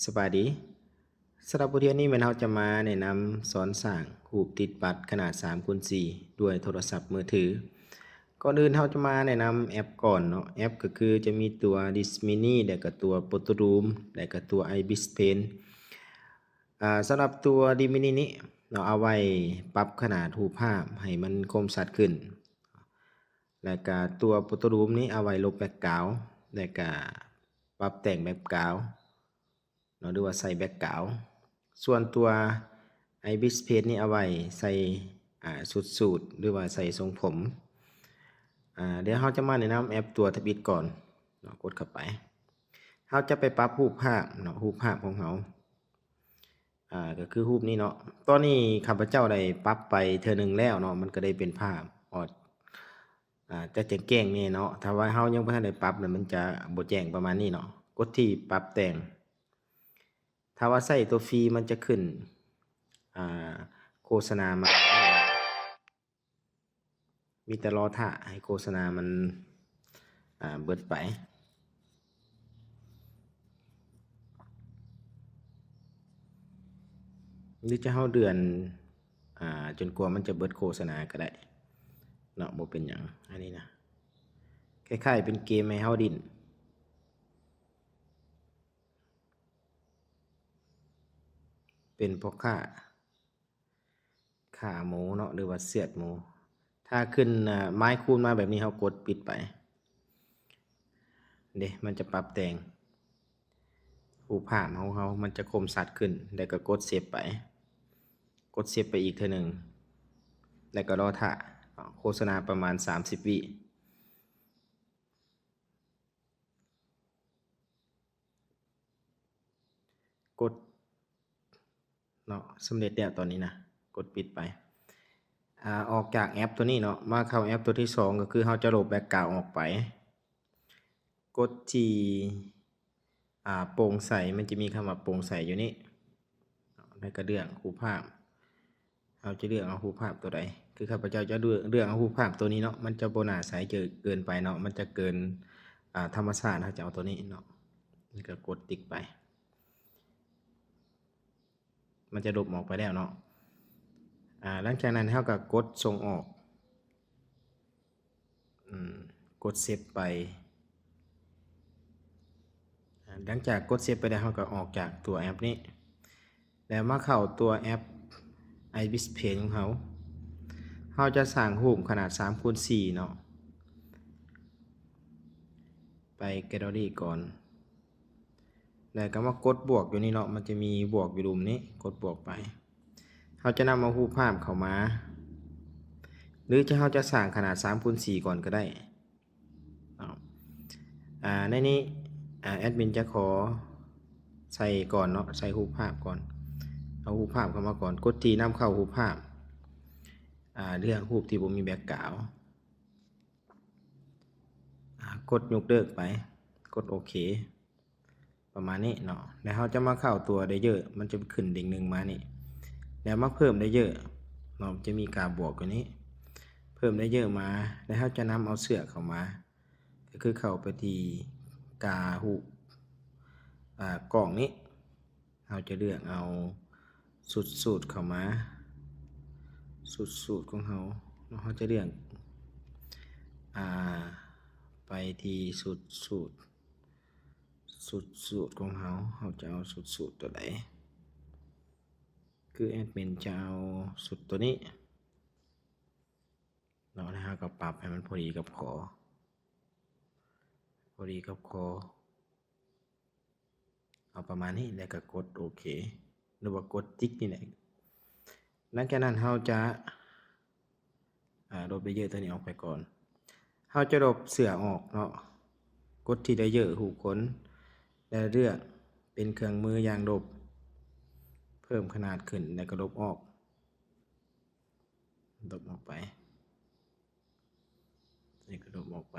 ສະບາຍດີ. ສຳລັບບົດຮຽນນີ້ແມ່ນເຮົາຈະມາແນະນຳສອນສ້າງຮູບຕິດບັດຂະໜາດສາມຄູນສີ່ດ້ວຍໂທລະສັບມືຖື. ກ່ອນອື່ນເຮົາຈະມາແນະນຳແອັບກ່ອນເນາະ. ແອັບກໍຄືຈະມີຕົວ Disc Mini ແລະກໍຕົວ Photo Room ແລະກໍຕົວ Ibis Paint. ອາ ສຳລັບຕົວ Disc Mini ນີ້ເນາະ ເອົາໄວ້ປັບຂະໜາດຮູບພາບໃຫ້ມັນຄົມຊັດຂຶ້ນ. ແລະກະຕົວ Photo Room ນີ້ເອົາໄວ້ລົບ background ແລະກະປັບແຕ່ງ background ເນາະ ຫຼືວ່າໃສ່ background. ສ່ວນຕົວ Ibis Paint ນີ້ເອົາໄວ້ໃສ່ ອາ ຊຸດສູດ ຫຼືວ່າໃສ່ຊົງຜົມ. ອາ ດຽວເຮົາຈະມາແນະນຳແອັບຕົວທຳອິດກ່ອນເນາະ. ກົດເຂົ້າໄປ. ເຮົາຈະໄປປັບຮູບພາບເນາະ, ຮູບພາບຂອງເຮົາ. ອາ ກໍຄືຮູບນີ້ເນາະ. ຕອນນີ້ຂ້າພະເຈົ້າໄດ້ປັບໄປເທື່ອໜຶ່ງແລ້ວເນາະ, ມັນກໍໄດ້ເປັນພາບອອກ ອາ ຈະແຈ້ງໆແດ່ເນາະ. ຖ້າວ່າເຮົາຍັງບໍ່ທັນໄດ້ປັບນະ ມັນຈະບໍ່ແຈ້ງປະມານນີ້ເນາະ. ກົດທີ່ປັບແຕ່ງ. ຖ້າວ່າໃຊ້ຕົວຟຣີ ມັນຈະຂຶ້ນ ອາ ໂຄສະນາມາ. ມີແຕ່ລໍຖ້າໃຫ້ໂຄສະນາມັນ ອາ ເບິດໄປ ຫຼືຈະເຮົາເດືອນ ອາ ຈົນກວ່າມັນຈະເບິດໂຄສະນາກໍໄດ້ເນາະ, ບໍ່ເປັນຫຍັງ. ອັນນີ້ນະ ຄ້າຍໆເປັນເກມໃຫ້ເຮົາຫຼິ້ນ ເປັນພໍ່ຄ້າ ຂ້າໝູເນາະ ຫຼືວ່າເຊືອດໝູ. ຖ້າຂຶ້ນ ອາ ໄມ້ຄູນມາແບບນີ້ ເຮົາກົດປິດໄປ. ເດ້ ມັນຈະປັບແຕ່ງຮູບພາບຂອງເຮົາ ມັນຈະຄົມຊັດຂຶ້ນ. ແລ້ວກໍກົດເຊບໄປ, ກົດເຊບໄປອີກເທື່ອໜຶ່ງ ແລ້ວກໍລໍຖ້າເນາະ ໂຄສະນາປະມານສາມສິບວິ. ກົດເນາະ ສຳເລັດແລ້ວຕອນນີ້ນະ. ກົດປິດໄປ. ອາ ອອກຈາກແອັບຕົວນີ້ເນາະ ມາເຂົ້າແອັບຕົວທີສອງ ກໍຄືເຮົາຈະລົບ background ອອກໄປ. ກົດທີ່ ອາ ໂປ່ງໃສ, ມັນຈະມີຄຳວ່າໂປ່ງໃສຢູ່ນີ້ ແລ້ວກໍເລືອກຮູບພາບ. ເຮົາຈະເລືອກເອົາຮູບພາບຕົວໃດ? ຄືຂ້າພະເຈົ້າຈະເລືອກ ເລືອກເອົາຮູບພາບຕົວນີ້ເນາະ, ມັນຈະບໍ່ໜ້າໃສເຈີເກີນໄປເນາະ, ມັນຈະເກີນ ອາ ທຳມະຊາດ, ເຮົາຈະເອົາຕົວນີ້ເນາະ. ແລ້ວກໍກົດຕິກໄປ. ມັນຈະລົບອອກໄປແລ້ວເນາະ. ອາ ຫຼັງຈາກນັ້ນເຮົາກໍກົດສົ່ງອອກ. ອືມ ກົດເຊບໄປ. ອາ ຫຼັງຈາກກົດເຊບໄປແລ້ວ ເຮົາກໍອອກຈາກຕົວແອັບນີ້ ແລ້ວມາເຂົ້າຕົວແອັບ Ibis Paint ຂອງເຮົາ. ເຮົາຈະສ້າງຮູບຂະໜາດສາມຄູນສີ່ເນາະ. ໄປ Gallery ກ່ອນ. ແລ້ວກໍມາກົດບວກຢູ່ນີ້ເນາະ, ມັນຈະມີບວກຢູ່ລຸ່ມນີ້, ກົດບວກໄປ. ເຮົາຈະນຳເອົາຮູບພາບເຂົ້າມາ ຫຼືຈະ ເຮົາຈະສ້າງຂະໜາດສາມຄູນສີ່ກ່ອນກໍໄດ້ເນາະ. ອາ ໃນນີ້ ອາ ແອັດມິນຈະຂໍໃສ່ກ່ອນເນາະ, ໃສ່ຮູບພາບກ່ອນ, ເອົາຮູບພາບເຂົ້າມາກ່ອນ, ກົດທີ່ນຳເຂົ້າຮູບພາບ. ອາ ເລືອກຮູບທີ່ບໍ່ມີ background. ອາ ກົດຍົກເລີກໄປ, ກົດໂອເຄ ປະມານນີ້ເນາະ. ແລ້ວເຮົາຈະມາເຂົ້າຕົວ layer ມັນຈະຂຶ້ນເດ້ງໜຶ່ງມານີ້ ແລ້ວມາເພີ່ມ layer ເນາະ, ຈະມີກາບວກຢູ່ນີ້ ເພີ່ມ layer ມາ. ແລ້ວເຮົາຈະນຳເອົາເຊືອກເຂົ້າມາ ກໍຄືເຂົ້າໄປທີ່ກາຮູບ ອາ ກ້ອງນີ້. ເຮົາຈະເລືອກເອົາຊຸດສູດເຂົ້າມາ, ຊຸດສູດຂອງເຮົາເນາະ. ເຮົາຈະເລືອກ ອາ ໄປທີ່ຊຸດສູດ, ຊຸດສູດຂອງເຮົາ, ເຮົາຈະເອົາຊຸດສູດຕົວໃດ? ຄືແອັດມິນຈະເອົາຊຸດຕົວນີ້ເນາະ, ແລ້ວເຮົາກໍປັບໃຫ້ມັນພໍດີກັບຄໍ, ພໍດີກັບຄໍ. ເອົາປະມານນີ້ ແລ້ວກໍກົດໂອເຄ ຫຼືວ່າກົດຕິກນີ້ແຫຼະ. ຫຼັງຈາກນັ້ນເຮົາຈະ ອາ ລົບ layer ຕົວນີ້ອອກໄປກ່ອນ. ເຮົາຈະລົບເສື້ອອອກເນາະ, ກົດທີ່ layer ຮູບຄົນ ແລ້ວເລືອກເປັນເຄື່ອງມືຢ່າງລົບ, ເພີ່ມຂະໜາດຂຶ້ນ ແລ້ວກໍລົບອອກ, ລົບອອກໄປ. ໃສ່ກະດູກອອກໄປ,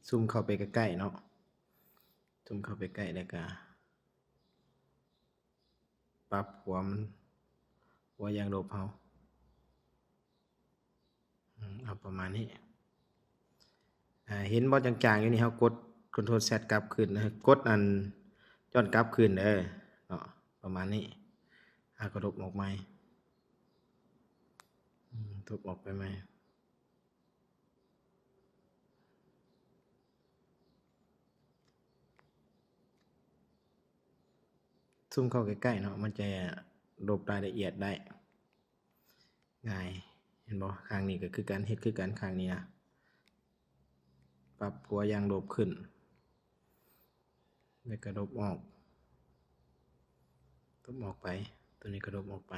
ຊູມເຂົ້າໄປໃກ້ໆເນາະ, ຊູມເຂົ້າໄປໃກ້ ແລ້ວກະປັບຄວາມ ຄວາມຢ່າງລົບເຮົາ ອືມ ເອົາປະມານນີ້. ອາ ເຫັນບໍ່ ຈາງໆຢູ່ນີ້ ເຮົາກົດ Ctrl Z ກັບຄືນ, ກົດອັນ ຍ້ອນກັບຄືນເດີເນາ ປະມານນີ້ ເຮົາກະລົບອອກໃໝ່ ອືມ ລົບອອກໄປໃໝ່. ຊູມເຂົ້າໃກ້ໆເນາະ ມັນຈະລົບລາຍລະອຽດໄດ້ງ່າຍ ເຫັນບໍ່? ຂ້າງນີ້ກະຄືກັນ ເຮັດຄືກັນຂ້າງນີ້ນະ ປັບຂົວຢາງລົບຂຶ້ນ ແລ້ວກະລົບອອກ ລົບອອກໄປ ໂຕນີ້ກະລົບອອກໄປ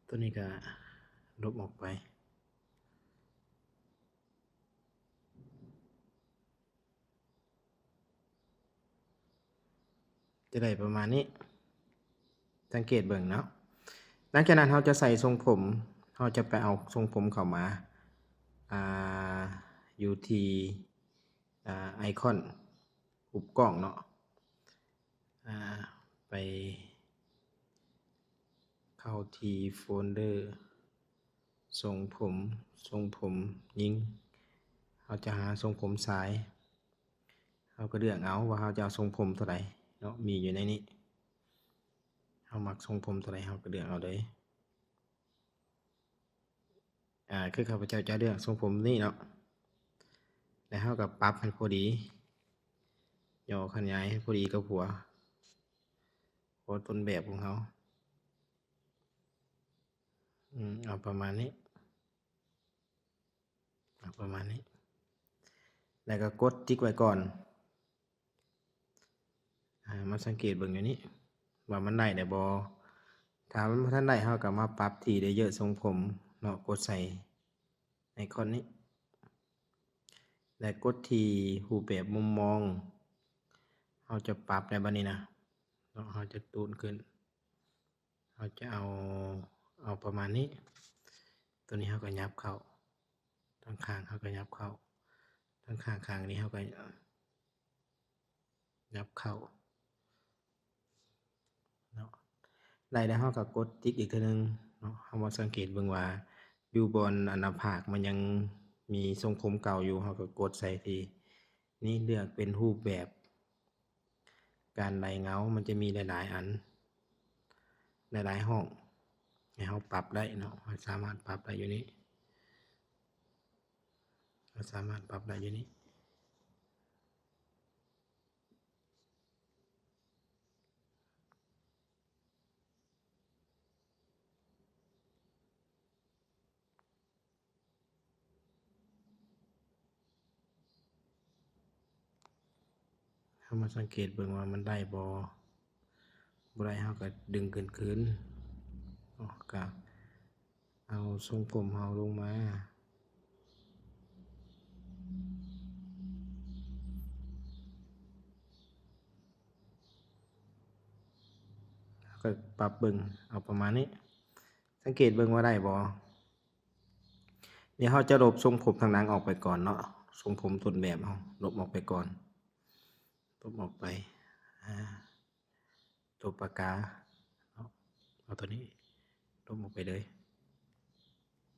ໂຕນີ້ກະລົບອອກໄປ. ຈະໄດ້ປະມານນີ້ ສັງເກດເບິ່ງເນາະ. ຫຼັງຈາກນັ້ນເຮົາຈະໃສ່ຊົງຜົມ ເຮົາຈະໄປເອົາຊົງຜົມເຂົ້າມາ ອ່າ ຢູ່ທີ່ ອ່າ ໄອຄອນຮູບກ້ອງເນາະ ອ່າ ໄປເຂົ້າທີ່ໂຟນເດີ ຊົງຜົມ ຊົງຜົມຍິງ ເຮົາຈະຫາຊົງຜົມຊາຍ ເຮົາກະເລືອກເອົາວ່າເຮົາຈະເອົາຊົງຜົມໂຕໃດເນາະ ມີຢູ່ໃນນີ້ ເຮົາມັກຊົງຜົມໂຕໃດເຮົາກະເລືອກເອົາເລີຍ. ອ່າ ຄືຂ້າພະເຈົ້າຈະເລືອກຊົງຜົມນີ້ເນາະ ແລ້ວເຮົາກະປັບໃຫ້ພໍດີ ຫຍໍ້ຂະຫຍາຍໃຫ້ພໍດີກັບຫົວ ຫົວຕົ້ນແບບຂອງເຮົາ ອືມ ເອົາປະມານນີ້ ເອົາປະມານນີ້ ແລ້ວກະກົດຕິກໄວ້ກ່ອນ. ອ່າ ມາສັງເກດເບິ່ງຢູ່ນີ້ວ່າມັນໄດ້ແລ້ວບໍ່? ຖ້າມັນບໍ່ທັນໄດ້ ເຮົາກະມາປັບທີ່ເລເຢີຊົງຜົມເນາະ ກົດໃສ່ໄອຄອນນີ້ ແລະ ກົດທີ່ຮູບແບບມຸມມອງ ເຮົາຈະປັບໄດ້ບາດນີ້ນະເນາະ ເຮົາຈະຕູນຂຶ້ນ ເຮົາຈະເອົາ ເອົາປະມານນີ້ ໂຕນີ້ເຮົາກະຫຍັບເຂົ້າ ທາງຂ້າງເຮົາກະຫຍັບເຂົ້າ ທາງຂ້າງຂ້າງນີ້ເຮົາກະຫຍັບເຂົ້າເນາະ ໄດ້ແລ້ວເຮົາກະກົດຕິກອີກເທື່ອໜຶ່ງເນາະ ເຮົາມາສັງເກດເບິ່ງວ່າຢູ່ບ່ອນອັນໜ້າຜາກມັນຍັງມີຊົງຜົມເກົ່າຢູ່ ເຮົາກະກົດໃສ່ທີ່ນີ້ ເລືອກເປັນຮູບແບບ ການໄຫຼເງົາ ມັນຈະມີຫຼາຍໆອັນ ຫຼາຍໆຫ້ອງ ໃຫ້ເຮົາປັບໄດ້ເນາະ ເຮົາສາມາດປັບໄດ້ຢູ່ນີ້ ເຮົາສາມາດປັບໄດ້ຢູ່ນີ້. ເຮົາມາສັງເກດເບິ່ງວ່າມັນໄດ້ບໍ່? ບໍ່ໄດ້ ເຮົາກະດຶງຂຶ້ນຄືນ ເນາະ ກະເອົາຊົງຜົມເຮົາລົງມາ ເຮົາກະປັບເບິ່ງ ເອົາປະມານນີ້ ສັງເກດເບິ່ງວ່າໄດ້ບໍ່? ດຽວເຮົາຈະລົບຊົງຜົມທາງຫຼັງອອກໄປກ່ອນເນາະ ຊົງຜົມຕົ້ນແບບເຮົາລົບອອກໄປກ່ອນ ລົບອອກໄປ ອາ ຕົວປາກກາເນາະ ເອົາຕົວນີ້ລົບອອກໄປເລີຍ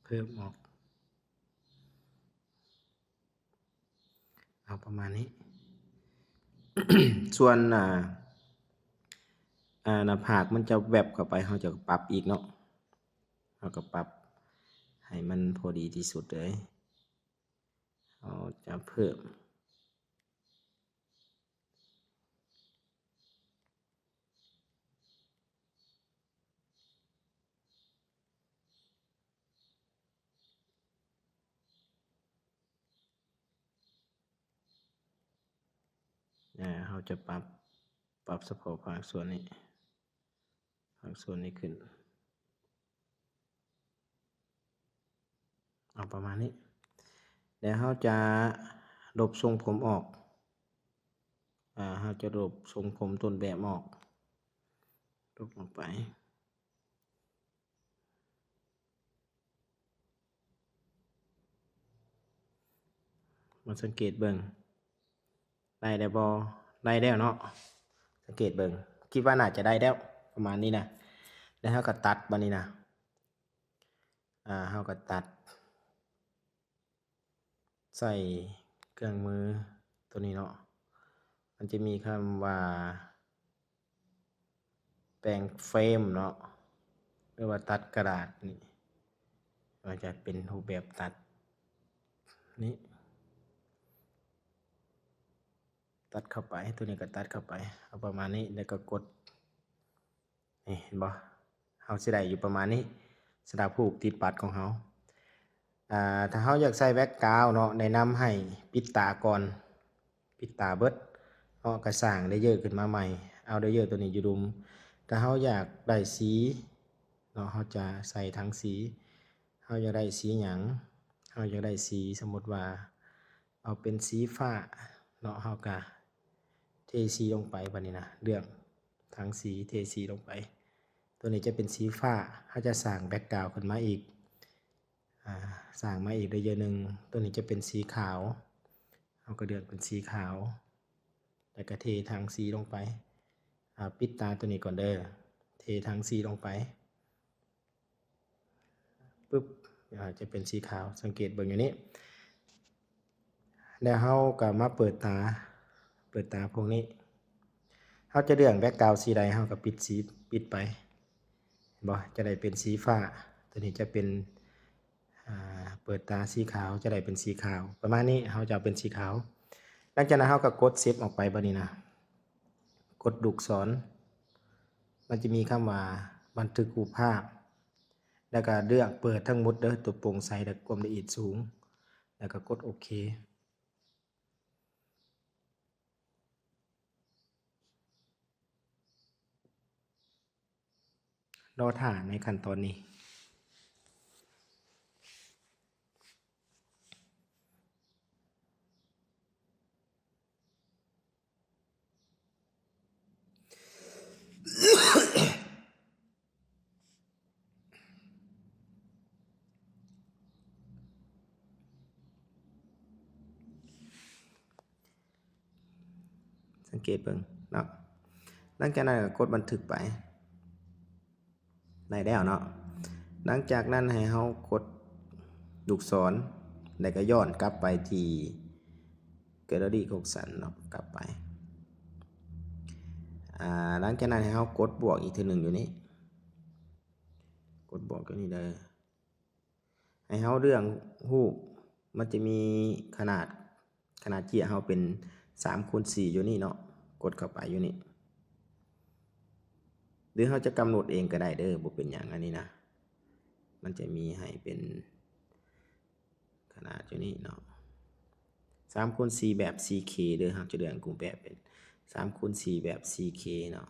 ເພີ່ມອອກ ເອົາປະມານນີ້ ສ່ວນ ອາ ອາ ໜ້າຜາກມັນຈະແວັບເຂົ້າໄປ ເຮົາຈະປັບອີກເນາະ ເຮົາກະປັບໃຫ້ມັນພໍດີທີ່ສຸດເລີຍ ເຮົາຈະເພີ່ມ ອາ ເຮົາຈະປັບ ປັບສະເພາະພາກສ່ວນນີ້ ພາກສ່ວນນີ້ຂຶ້ນ ເອົາປະມານນີ້ ແລ້ວເຮົາຈະລົບຊົງຜົມອອກ ອາ ເຮົາຈະລົບຊົງຜົມຕົ້ນແບບອອກ ລົບອອກໄປ. ມາສັງເກດເບິ່ງ ໄດ້ແລ້ວບໍ່? ໄດ້ແລ້ວເນາະ ສັງເກດເບິ່ງ ຄິດວ່າໜ້າຈະໄດ້ແລ້ວ ປະມານນີ້ນະ ແລ້ວເຮົາກະຕັດບາດນີ້ນະ ອາ ເຮົາກະຕັດ ໃສ່ເຄື່ອງມືໂຕນີ້ເນາະ ມັນຈະມີຄຳວ່າ ແປງເຟຣມເນາະ ຫຼືວ່າຕັດກະດາດນີ້ ມັນຈະເປັນຮູບແບບຕັດນີ້ ຕັດເຂົ້າໄປ ຕົວນີ້ກໍຕັດເຂົ້າໄປ ເອົາປະມານນີ້ ແລ້ວກໍກົດ ນີ້ເຫັນບໍ່? ເຮົາຊິໄດ້ຢູ່ປະມານນີ້ ສຳລັບຮູບຕິດບັດຂອງເຮົາ. ອ່າ ຖ້າເຮົາຢາກໃສ່ແບັກກຣາວເນາະ ແນະນຳໃຫ້ປິດຕາກ່ອນ ປິດຕາເບິດເນາະ ກໍສ້າງເລເຢີຂຶ້ນມາໃໝ່ ເອົາເລເຢີຕົວນີ້ຢູ່ລຸ່ມ. ຖ້າເຮົາຢາກໄດ້ສີເນາະ ເຮົາຈະໃສ່ຖັງສີ ເຮົາຢາກໄດ້ສີຫຍັງ? ເຮົາຢາກໄດ້ສີ ສົມມຸດວ່າເອົາເປັນສີຟ້າເນາະ ເຮົາກະເທສີລົງໄປ ບາດນີ້ນະ ເລືອກຖັງສີ ເທສີລົງໄປ ຕົວນີ້ຈະເປັນສີຟ້າ ເຮົາຈະສ້າງແບັກກຣາວຂຶ້ນມາອີກ ອ່າ ສ້າງມາອີກເລເຢີໜຶ່ງ ຕົວນີ້ຈະເປັນສີຂາວ ເຮົາກໍເລືອກເປັນສີຂາວ ແລ້ວກໍເທຖັງສີລົງໄປ ອ່າ ປິດຕາຕົວນີ້ກ່ອນເດີ ເທຖັງສີລົງໄປ ປຶບ ອາ ຈະເປັນສີຂາວ ສັງເກດເບິ່ງຢູ່ນີ້ ແລ້ວເຮົາກໍມາເປີດຕາ ເປີດຕາພວກນີ້ ເຮົາຈະເລືອກແບັກກຣາວສີໃດ ເຮົາກໍປິດສີ ປິດໄປ ເຫັນບໍ່? ຈະໄດ້ເປັນສີຟ້າ ຕົວນີ້ຈະເປັນ ອ່າ ເປີດຕາສີຂາວ ຈະໄດ້ເປັນສີຂາວ ປະມານນີ້ ເຮົາຈະເອົາເປັນສີຂາວ. ຫຼັງຈາກນັ້ນເຮົາກໍກົດເຊບອອກໄປ ບາດນີ້ນະ ກົດລູກສອນ ມັນຈະມີຄຳວ່າບັນທຶກຮູບພາບ ແລ້ວກໍເລືອກເປີດທັງໝົດເດີ ຕົວໂປ່ງໃສ ແລ້ວກວມລະອຽດສູງ ແລ້ວກໍກົດໂອເຄ. ລໍຖ້າໃນຂັ້ນຕອນນີ້. ສັງເກດເບິ່ງເນາະ ຫຼັງຈາກນັ້ນກໍກົດບັນທຶກໄປ ໄດ້ແລ້ວເນາະ. ຫຼັງຈາກນັ້ນໃຫ້ເຮົາກົດລູກສອນ ແລ້ວກໍຍ້ອນກັບໄປທີ່ແກລເລີຣີໂຄກສັນເນາະ ກັບໄປ ອ່າ ຫຼັງຈາກນັ້ນໃຫ້ເຮົາກົດບວກອີກເທື່ອໜຶ່ງຢູ່ນີ້ ກົດບວກຢູ່ນີ້ເດີ. ໃຫ້ເຮົາເລືອກຮູບ ມັນຈະມີຂະໜາດ ຂະໜາດເຈ້ຍເຮົາເປັນສາມຄູນສີ່ຢູ່ນີ້ເນາະ ກົດເຂົ້າໄປຢູ່ນີ້ ຫຼືເຮົາຈະກຳນົດເອງກໍໄດ້ເດີ ບໍ່ເປັນຫຍັງ ອັນນີ້ນະ ມັນຈະມີໃຫ້ເປັນຂະໜາດຢູ່ນີ້ເນາະ ສາມຄູນສີ່ແບບຊີເຄເດີ ເຮົາຈະເລືອກຮູບແບບເປັນສາມຄູນສີ່ແບບຊີເຄເນາະ.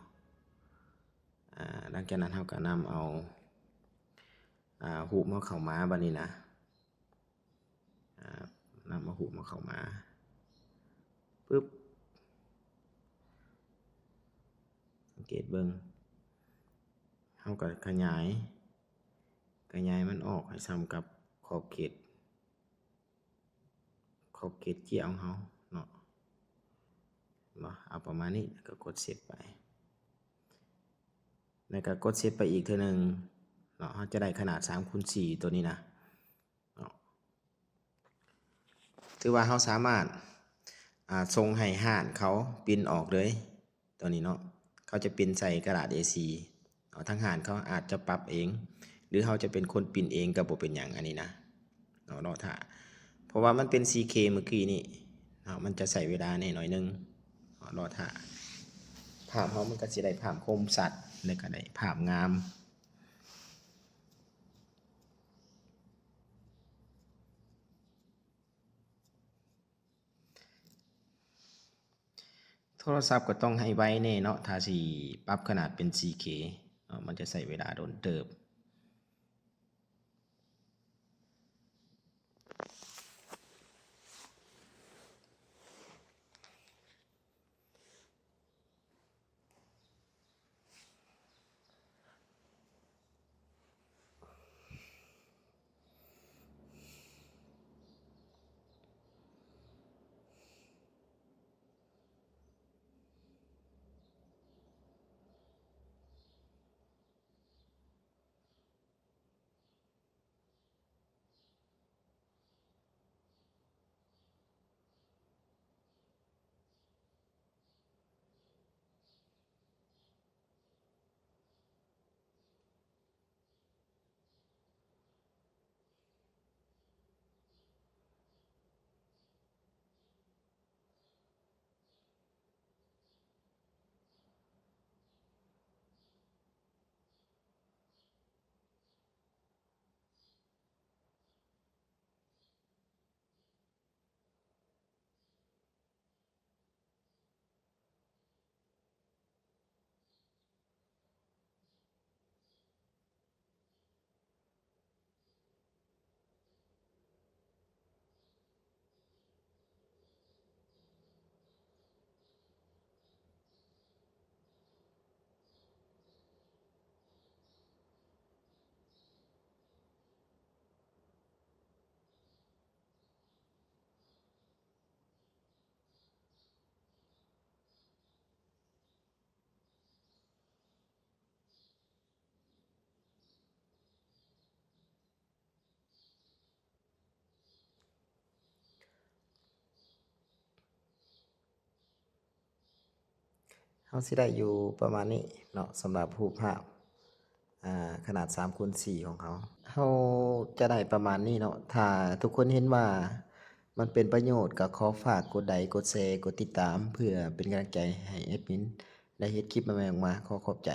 ອ່າ ຫຼັງຈາກນັ້ນເຮົາກໍນຳເອົາ ອ່າ ຮູບເຮົາເຂົ້າມາ ບາດນີ້ນະ ອ່າ ນຳເອົາຮູບເຮົາເຂົ້າມາ ປຶບ ສັງເກດເບິ່ງ ເຮົາກໍຂະຫຍາຍ ຂະຫຍາຍມັນອອກໃຫ້ສ່ຳກັບຂອບເຂດ ຂອບເຂດເຈ້ຍຂອງເຮົາເນາະ ເນາະ ເອົາປະມານນີ້ ແລ້ວກໍກົດເຊບໄປ ແລ້ວກໍກົດເຊບໄປອີກເທື່ອໜຶ່ງເນາະ ເຮົາຈະໄດ້ຂະໜາດສາມຄູນສີ່ຕົວນີ້ນະເນາະ ຖືວ່າເຮົາສາມາດ ອ່າ ສົ່ງໃຫ້ຮ້ານເຂົາປຣິ້ນອອກເລີຍ. ຕົວນີ້ເນາະ ເຂົາຈະປຣິ້ນໃສ່ກະດາດເອສີ່ເນາະ ທາງຮ້ານເຂົາອາດຈະປັບເອງ ຫຼືເຮົາຈະເປັນຄົນປຣິ້ນເອງກໍບໍ່ເປັນຫຍັງ ອັນນີ້ນະເນາະ ລໍຖ້າ ເພາະວ່າມັນເປັນຊີເຄມື້ກີ້ນີ້ເນາະ ມັນຈະໃຊ້ເວລາແດ່ໜ້ອຍໜຶ່ງເນາະ ລໍຖ້າ ພາບເຮົາມັນກໍຊິໄດ້ພາບຄົມຊັດ ແລ້ວກໍໄດ້ພາບງາມ. ໂທລະສັບກໍຕ້ອງໃຫ້ໄວແດ່ເນາະ ຖ້າຊິປັບຂະໜາດເປັນສີ່ເຄເນາະ ມັນຈະໃຊ້ເວລາດົນເຕີບ. ເຮົາຊິໄດ້ຢູ່ປະມານນີ້ເນາະ ສຳລັບຮູບພາບ ອ່າ ຂະໜາດສາມຄູນສີ່ຂອງເຮົາ. ເຮົາຈະໄດ້ປະມານນີ້ເນາະ. ຖ້າທຸກຄົນເຫັນວ່າມັນເປັນປະໂຫຍດ ກໍຂໍຝາກກົດໄລ ກົດແຊ ກົດຕິດຕາມ ເພື່ອເປັນກຳລັງໃຈໃຫ້ແອດມິນໄດ້ເຮັດຄລິບໃໝ່ໆອອກມາ. ຂໍຂອບໃຈ.